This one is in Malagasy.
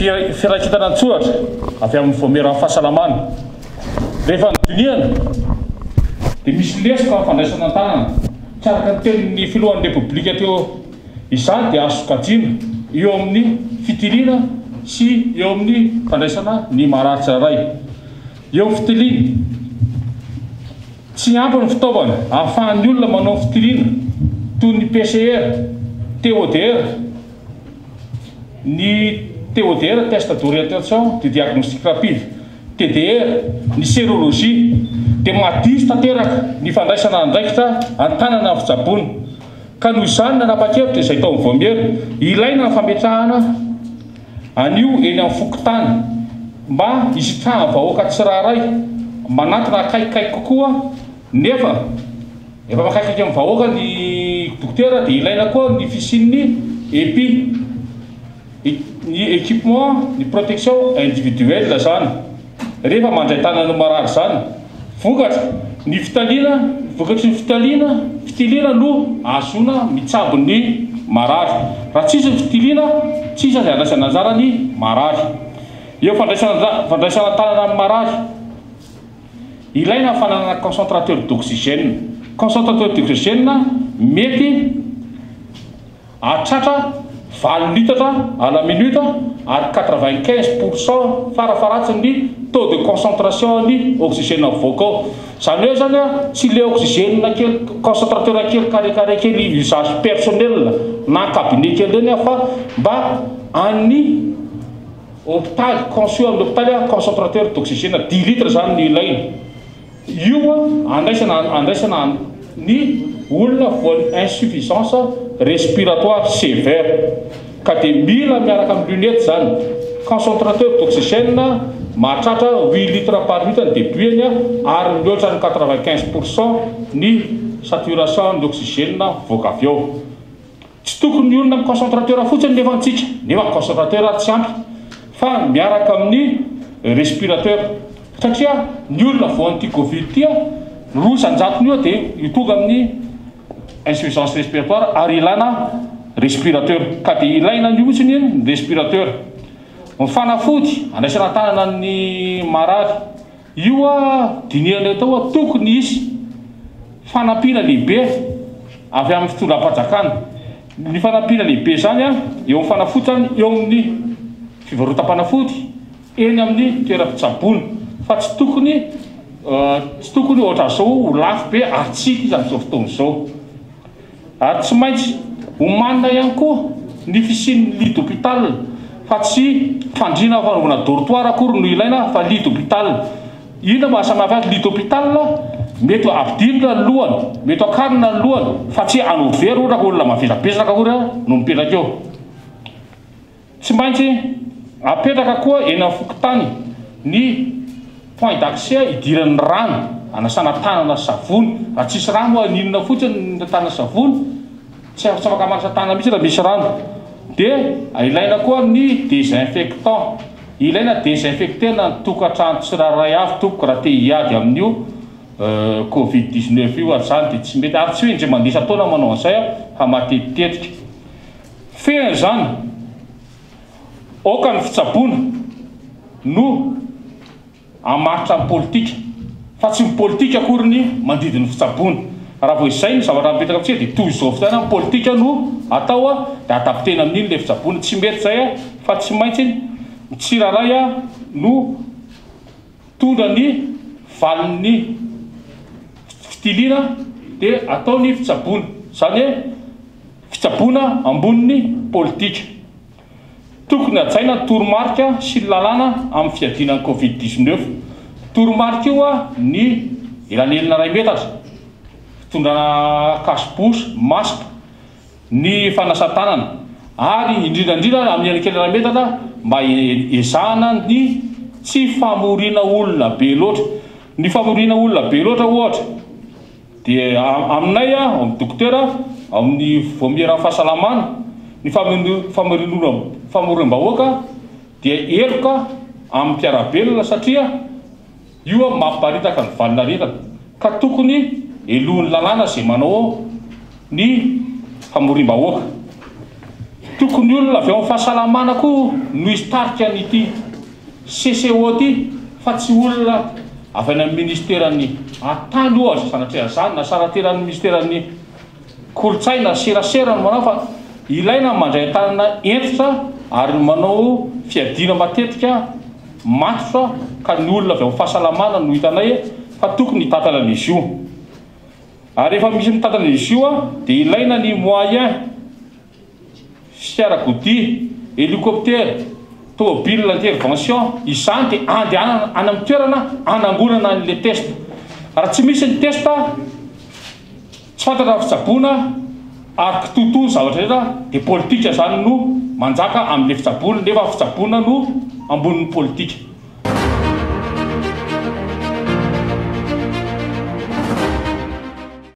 Firaiketana an-tsoratra avy amin'ny Vaomieran'ny Fahasalamana. Rehefa nodinihana dia misy lesoka amin'ny fandraisana an-tanana. Tsy araka ny tenin'ny Filohan'ny Repoblika teo izany dia azo sokajiana eo amin'ny fitiliana sy eo amin'ny fandraisana ny marary tsirairay. Eo amin'ny fitiliana, tsy ampy ny fitaovana ahafahan'ny olona manao ny fitiliana toy ny PCR, TODR, ny TODR, test d'orientation de diagnostic rapide, TDR, ny sérologie, dia madiso tanteraka ny fandraisana andraikitra an-tanana ny fitsaboana. Ka noho izany nanapa-kevitra izay tao amin'ny vaomiera, ilaina ny fametrahana an'io eny amin'ny fokontany mba hisitrahan'ny vahoaka tsirairay manatona akaikikaiky kokoa nefa efa makaikaiky amin'ny vahoaka ny dokotera dia ilaina koa ny fisian'ny EPI, ny équipement ny protection individuelle zany rehefa mandray tanana ny marary zany. Vokatra, ny fitaliana, vokatry ny fitaliana, fitiliana no ahazoana mitsabo ny marary. Raha tsisy ny fitiliana, tsisy azo andraisana anjara ny marary. Eo fandraisana fandraisana tanana amin'ny marary, ilaina ny fananana concentrateur d'oxygène. Concentrateur d'oxygène mety Hahatratra valo litatra à la minute ary 95% farafaharatsiny ny taux de concentration ny oxygène mivoaka ao. Izany hoe izany tsy ilay oxygène kely concentrateur kely carré carré kely usage personnel na cabinet kely ireny fa mba an'ny hopitaly, conçu amin'ny hopitaly concentrateur d'oxygène dix litres izany no ilaina. Io andraisana andraisana ny olona voan'ny insuffisance respiratoire sévère ka dia mila miaraka amin'ny lunette izany. Concentrateur d'oxygène mahatratra huit litres par minute ny début-ny ary mihoatra ny 95% ny saturation ny oxygène mivoaka avy ao. Tsy tokony ny olona amin'ny concentrateur fotsiny nefa antsika, nefa ny concentrateur ary tsy ampy fa miaraka amin'ny respirateur satria ny olona voan'ity covid ity roa isan-jatony eo dia io tonga amin'ny insuffisance respiratoire ary ilana respirateur ka dia ilaina an'io mihitsy ny respirateur. Ny fanafody andraisana an-tanana ny marary Io a dinihana eto a tokony hisy fanampiana lehibe avy amin'ny fitondram-panjakana. Ny fanampiana lehibe izany a eo amin'ny fanafody izany eo amin'ny fivarotam-panafody eny amin'ny toeram-pitsaboana fa tsy tokony tsy tokony ohatran'izao ho lafo be ary tsy hita izy amin'izao fotoana izao. Ary tsy maintsy omanina ihany koa ny fisian'ny lit d'hôpital fa tsy fandriana fanaovana dortoir akory no ilaina fa lit d'hôpital. Inona maha samy hafa azy? Lit d'hôpital mety ampidirina ny lohany, mety akarina ny lohany fa tsy hanao very ohatra ka olona mavesabesaka akory no mipetraka eo. Tsy maintsy apetraka koa eny amin'ny fokontany ny point d'accès idiran'ny rano anasana tanana sy savony. Raha tsisy rano hoa aninona fotsiny ny tanana sy savony? Tsy afaka manasa tanana mihitsy raha misy rano. Dia ilaina koa ny désinfectant. Ilaina désinfecter-na ny tokantrano tsirairay avy tompoko raha te hiady amin'io covid 19 io ary izany dia tsy mety ary tsy hoe indray mandeha isan-taona manao an'izay aho fa matetitetika. Fehiny izany, aoka ny fitsaboana no hamaritra ny politika, fa tsy ny politika akory ny mandidy ny fitsaboana. Raha vao izay no zavatra mipetraka amintsika dia toy izao fotoana ny politika no atao dia adaptena amin'iny ilay fitsaboana. Tsy mety izay fa tsy maintsy ny tsirairay no mitondra ny valin'ny fitiliana dia atao ny fitsaboana. Izany hoe Fitsaboana ambonin'ny politika. Tokony hajaina ny toromarika sy ny lalàna amin'ny fiadiana ny Covid 19. Toromarika io ny elanelana iray metatra, fitondrana cache-bouche, masque, ny fanasan-tanana ary indrindra indrindra amin'ny elankelana iray metatra mba ezahana ny tsy famoriana olona be loatra. Ny famoriana olona be loatra ohatra Dia aminay ao amin'ny dokotera, ao amin'ny vaomieran'ny fahasalamana, ny famoriam-bahoaka dia heloka amin'ny mpiara-belona satria io mampiparitaka ny valin'aretina ka tokony helohin'ny lalàna izay manao ny famoriam-bahoaka. Tokony olona avy ao amin'ny fahasalamana koa no hitarika an'ity CCO ity fa tsy olona avy any amin'ny ministeran'ny atany ohatra, sanatria an'izany, na sanateran'ny ministeran'ny kolontsaina, serasera no manao fa ilaina ny mandray an-tanana hentitra ary ny manao fiadiana matetika matotra ka ny olona avy ao amin'ny fahasalamana no hitanay fa tokony hitantana an'izy io. Ary rehefa misy mitantana izy io dia ilaina ny moyen, fiarakodia, hélicoptère, tomobile intervention, izany dia andehanana any amin'ny toerana hanangonana an'ilay test. Raha tsy misy ny test, tsy fantatra ny fitsaboana ary kitoatoa ny zavatra rehetra dia politika izany no manjaka amin'ilay fitsaboana nefa fitsaboana no ambonin'ny politika.